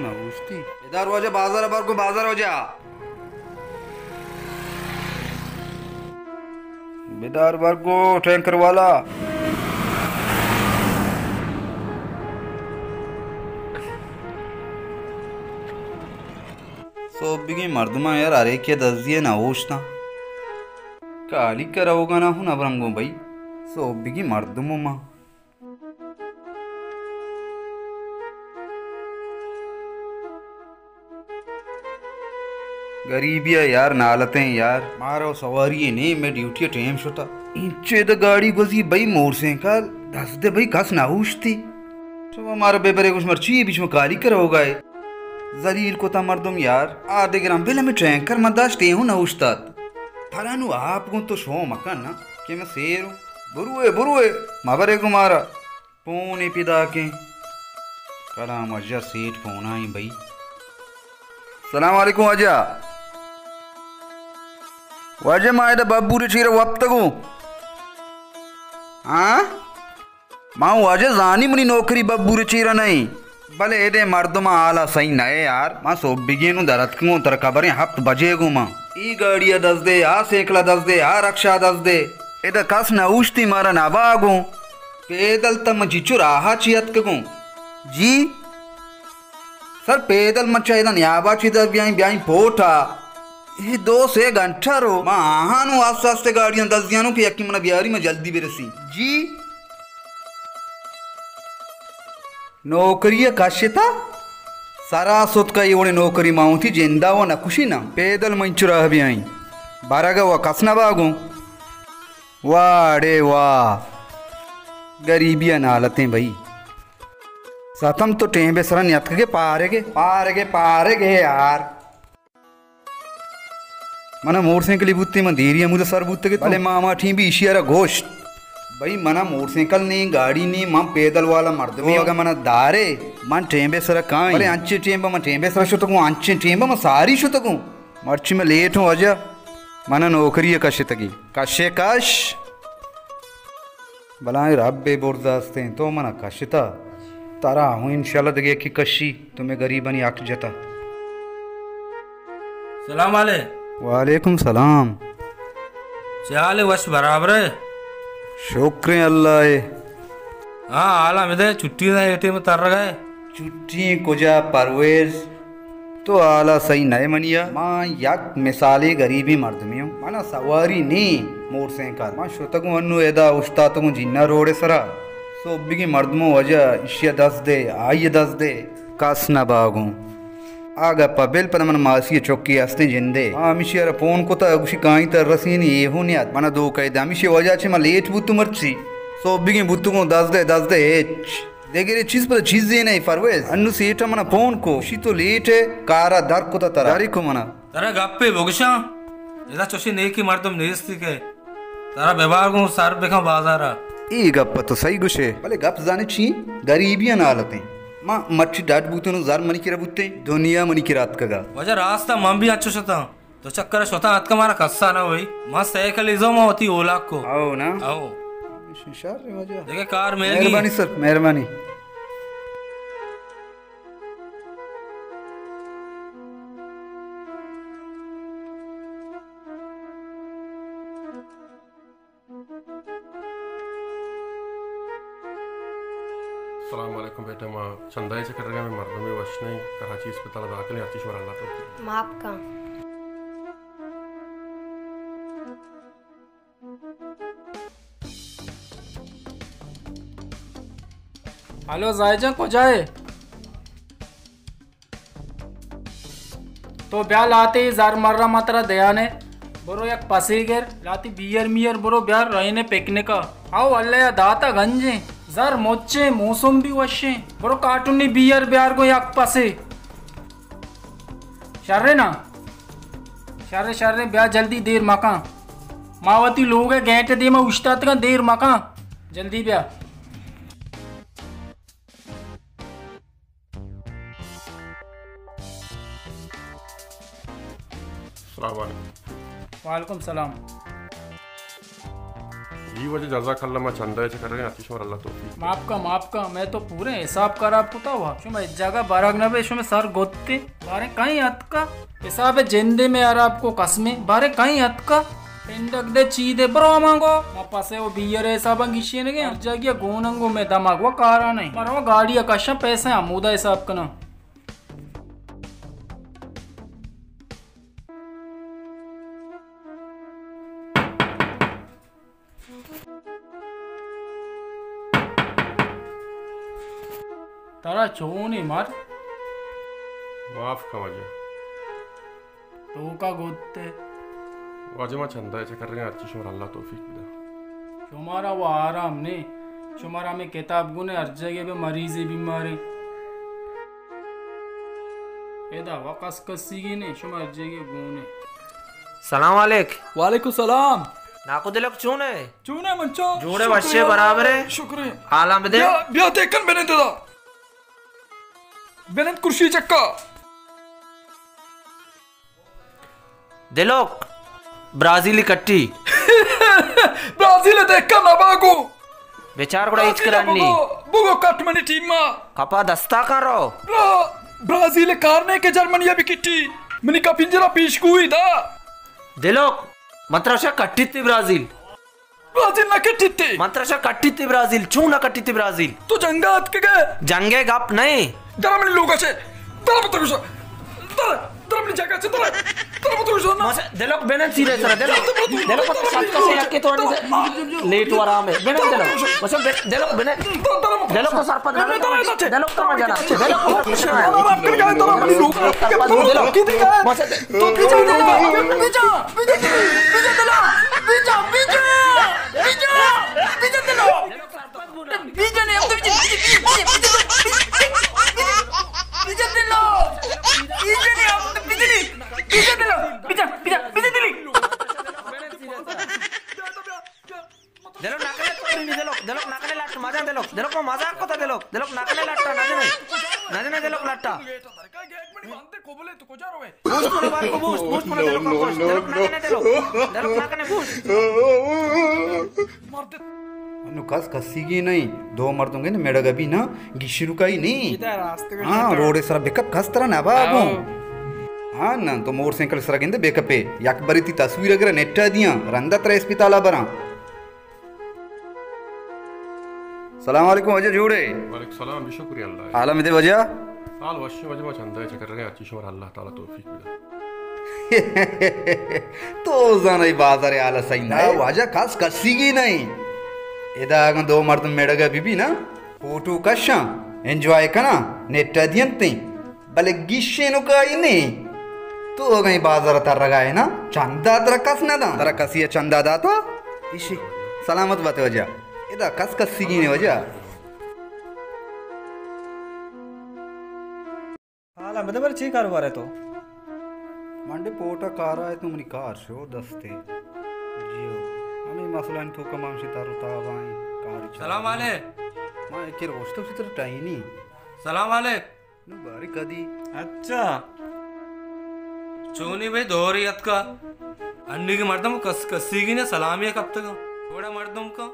نہ اوشتی۔ بدار واجہ، بازار بر گو، بازار واجہ۔ بدار بر گو، ٹینکر والا۔ سوبگیں مردماں یار، ہر یکے دزی ءَ نہ اوشتاں۔ کالی کرا ہوگا نہ ہوں نہ برنگوں بھائی۔ سوبگیں مردموں ما۔ گریبی ءَ یار، نالتیں یار، مارا سواری ءَ نیں، مئے ڈیوٹی ءِ ٹیم شتا۔ انچو ادا گاڑی گوزی بھئی، موٹر سائیکل دست دے بھئی، کس نہ اوشتی۔ شما مارا بے برے گوش مرچی بیچ میں کالی کرا ہوگا ہے۔ ذلیل کتا مردم یار۔ آ دگراں بل ہمیں ٹینکر من داشت، اے ہوں نہ اوشتات۔ پدا نوں آپ گوں تو شو مکن نا کہ من سیر ہوں۔ بروئے، بروئے، مبرے گوں مارا۔ پونے پیداکیں۔ کلام واجہ سیٹ پونائیں بھئی۔ سلام علیکم واجہ۔ واجہ ما ادا ببور چیرا وپتگوں۔ ہاں؟ ما واجہ زانی منی نوکری ببور چیرا نہیں۔ بلے ادے مردم حالا صحیح نہ یار۔ ما سوبگی نوں درتکگوں ترا خبریں ہپت بجے گوں ما۔ ای گاڑی ءَ دز دے، آ سیکل ءَ دز دے، آ رکشہ ءَ دز دے۔ ادا کس نہ اوشتی مارا نبا گوں۔ پیدل تہ من چچو راہ ءَ چی اتکگوں۔ جی؟ سر پیدل من چہ ادا نیابا چی در بیائیں، بیائیں پوٹ ءَ۔ اے دو سے گھنٹہ رو۔ ما آہانوں آستے آستے گاڑیاں دزیانوں کہ یکی منا بیاری من جلدی برسیں۔ جی؟ نوکری ءَ کشتہ؟ سرا ستکا اے وڑیں نوکری ما وتی جندا و نہ کشی نا۔ پیدل من چو راہ بیائیں۔ برگ ءَ و کس نہ باگوں۔ واہ ڑے واہ۔ گریبی ءَ نالتیں بھئی۔ ستم تو ٹیمبے سرا نیاتکگے، پارگے، پارگے، پارگے یار۔ منا موٹر سائیکلی بوتیں، من دیری ہمودا سر بوتگ اتوں۔ بلے ما ہما ٹیم بھی ایشی ءَ را گوشت، بھئی منا موٹر سائیکل نیں، گاڑی نیں، من پیدل والا مردمے، تو اگاں منا دارے، من ٹیمبے سرا کائیں۔ بلے انچیں ٹیمبا من ٹیمبے سرا شتگوں، انچیں ٹیمبا من ساری شتگوں۔ مرچی من لیٹ ہوں واجہ، منا نوکری ءَ کشتگی۔ کشے کش۔ بلائیں رب ءِ برز استیں، تو منا کشتا، ترا ہوں انشاءاللہ دگہ یکے کشی، تو مئے گریبانی حق جتا۔ سلام علیکم۔ وعلیکم سلام۔ چے حال ہے؟ وش برابر ہے؟ شکریں اللہ ہے۔ ہاں، حالا مدے، چھٹی دا اے ٹیم ترگا ہے۔ چھٹی کجا پرویز؟ تو حالا صحیح نئے منیا۔ ما یک مثالی غریبیں مردمے ہوں۔ منا سواری نی موٹر سائیکل۔ ما شتگوں انو ادا اوشتاتگوں جناح روڈ سرا۔ سوبگیں مردموں واجہ ایشی دست دے، آئی دست دے۔ کس نہ باگوں۔ آ گپا بل پدا من ماسی چکی ہستیں جندے۔ آ ہمیشی را فون کتا، گوشی کائیں تر رسینی اے ہوں نیات۔ منا دو کہے دے۔ ہمیشی وجہ چہ من لیٹ بوتوں مرچی۔ سوبگیں بوتگوں دست دے، دست دے ہچ۔ دگرے چیز پر چیزے نہیں پرویز۔ انو سیٹا منا فون کو۔ گوشی تو لیٹ ہے، کارا در کتا ترا۔ داری کو منا۔ ترا گپے بگشاں، ادا چوشیں نیکیں مردم نیستی کہ ترا ببار گوں سر بکن بازارا۔ اے گپ تو صحیح گشے، بلے گپ زانے چی؟ غریبیاں حالتیں۔ ما مرچی ڈڈ بوتوں، زر منی کرا بوتیں، دنیا منی کرا اتکگا۔ واجہ راستا من بھی اچو شتاں، تو چکر شتاں اتکا مارا کسا نہ ہوئی۔ ما سائیکل ایزو ما وتی اولاک کو۔ او نا؟ او۔ شر واجہ۔ دیکھے کار مہنگی۔ مہربانی سر، مہربانی۔ السلام علیکم بیٹا، ما چندائی چکر گا میں مردمی وش نہیں، کراچی اسپتال داخل ہیں، ہر چیز شمار اللہ تو۔ معاف کن۔ ہلو زاہد جان، کجا ئے؟ تو بیا لاتے زر مرا ما ترا دیانے۔ برو یک پسے گر، لاتی بیئر میئر برو بیار رہینے پکنکا۔ او اللہ یا داتا گنجیں، زر مچیں، موسم بھی وشیں۔ برو کارٹونی بیئر بیار گو یک پسے۔ شرے نا؟ شرے، شرے، بیا جلدی، دیر مکن۔ ما وتی لوگ ء گیٹ ء دیما اوشتاتگاں، دیر مکن۔ جلدی بیا۔ السلام علیکم۔ وعلیکم سلام۔ جی واجہ، جزاک اللہ، ما چندہ ءِ چکر ءَ ایں، ہرچی شمارا اللہ توفیق۔ معاف کا، معاف کا، میں تو پورے حساب خراب کتا ہوا۔ شما ہچ جاگہ برگ نہ بے، شما سر گتے۔ باریں کئیں اتکا؟ حساب جندے میں خراب کو قسمیں۔ باریں کئیں اتکا؟ پنڈک دے چی دے برو ہمانگو۔ ما پسے و بیئر حساباں گیشینگے، ہر جاگہ گوننگو میں دماغ و کارا نہیں۔ مرو گاڑی کشاں، پیسے ہمودا حساب کناں۔ ترا چونیں مر؟ معاف کن واجہ۔ تو کا گوتے؟ واجہ ما چندہ ءِ چکر ءَ ایں، ہرچی شمارا اللہ توفیق بدا۔ شمارا و آرام نے، شمارا ہمیں کتاب گونے ہر جگہ بے مریضے بیمارے۔ ادا و کس کسی گی نے، شما ہر جگہ گونے۔ سلام علیک۔ وعلیکم سلام۔ ناکو دلک چون ہے؟ چون ہے منچو؟ جوڑے شکر وشے اللہ۔ برابر ہے؟ شکر ہے۔ حالاں بدے۔ بیا، بیا تیکن بنند دا۔ بنند کرسی چکا۔ دلوک، برازیلی کٹی۔ برازیل ءَ دہکان نہ باگو۔ بچار گڑا ہچ برازیل ءَ کرن نی۔ بگو، بگو کٹ منی ٹیم ءَ۔ کپا دستا کن رو۔ برا-، برازیل کار نے کہ جرمنی ءَ بکٹی۔ منی کا پنجرا پیش کوئی دا۔ دلوک، من ترا شا کٹیت برازیل۔ برازیل نہ کٹیت تے۔ من ترا شا کٹیت تے برازیل، چون نہ کٹیت تے برازیل؟ تو جنگ ءَ اتکگ ئے؟ جنگ ءِ گپ نہ ایں۔ در منی لوگ ءَ چہ۔ در پتر گوشا۔ در، در منی جاگہ ءَ چہ، در۔ در پتر گوشا۔ ماشا، دلوک بنند سیرے سرا، دلوک۔ دلوک پتر شات کسے یکے تو آنی لیٹ ورا میں۔ بنند دلوک۔ ماشا، بے-، دلوک بنند۔ دلوک تو سرپد نہ۔ دلوک تو مجانا۔ دلوک تو مجانا۔ دلوک۔ ماشا، دلوک۔ تو پیچھے دلوک۔ پیچھے، پیچھے دلوک۔ پیچھے، پیچھے دلوک۔ پیچھے، پیچھے، پیچھے دلوک۔ پیچھے نہیں، ہم تو پیچھے، پیچھے، پیچھے، پیچھے دلوک۔ پیچھے نہیں، ہم تو پیچھے نہیں۔ پیچھے دلوک۔ پیچھے، پیچھے، پیچھے دلوک۔ دلوک ناکنے تو نی دلوک، دلوک ناکنے لٹ مزہ دلوک، دلوک ما مزاک کتا دلوک، دلوک ناکنے لٹا، نزنے، نزنے دلوک لٹا۔ بوشت منا بار کو بوشت، بوشت منا دلوک بوشت، دلوک ناکنے دلوک، دلوک ناکنے بوشت۔ انو کس کسیگی نہیں، دو مردم گئے نا میڑگ ابھی نا، گیشی رکائی نہیں۔ ہاں، روڈ سر بکپ کس طرح نہ باگو۔ ہاں، نہ تو موٹر سائیکل سر گندے بکپے، یک بری تی تصویر اگر نیٹا دیاں، رندا ترا اسپتالا براں۔ سلام علیکم واجہ، جوڑے؟ وعلیکم سلام، بے شکری اللہ۔ حالا مدے واجہ؟ حال وشی واجہ، ما چندہ چکر رہے، اچھی شمار اللہ تعالی توفیق بدا۔ تو زانے بازار حال صحیح نہ ہے۔ واجہ کس کسیگی نہیں۔ ادا اگاں دو مردم میڑگا بی بی نا، فوٹو کشاں، انجوائے کناں، نیٹا دینتیں۔ بلے گیشینوکائی نے۔ تو اگاں بازار ترگا ہے نا، چندہ ترا کس نہ داں۔ ترا کسی چندہ داتا؟ ایشی۔ سلامت باتے واجہ۔ ادا کس کسیگی نے واجہ۔ حالا بدے بر چی کاروبار ہے تو؟ منڈے پوٹا کارا ہے تو منی کار شو دستے۔ جیو۔ ہمیں مسئلہ ان تو کمام شی تارو تابائیں کار چا۔ سلام علیک۔ ما ایک روشتو سی تر ٹائنی۔ سلام علیک۔ نو باری کدی؟ اچھا۔ چونی بھئی دوری اتکا۔ انیگی مردم کس، کسیگی نے سلامی کپتگا۔ بڑا مردم کا۔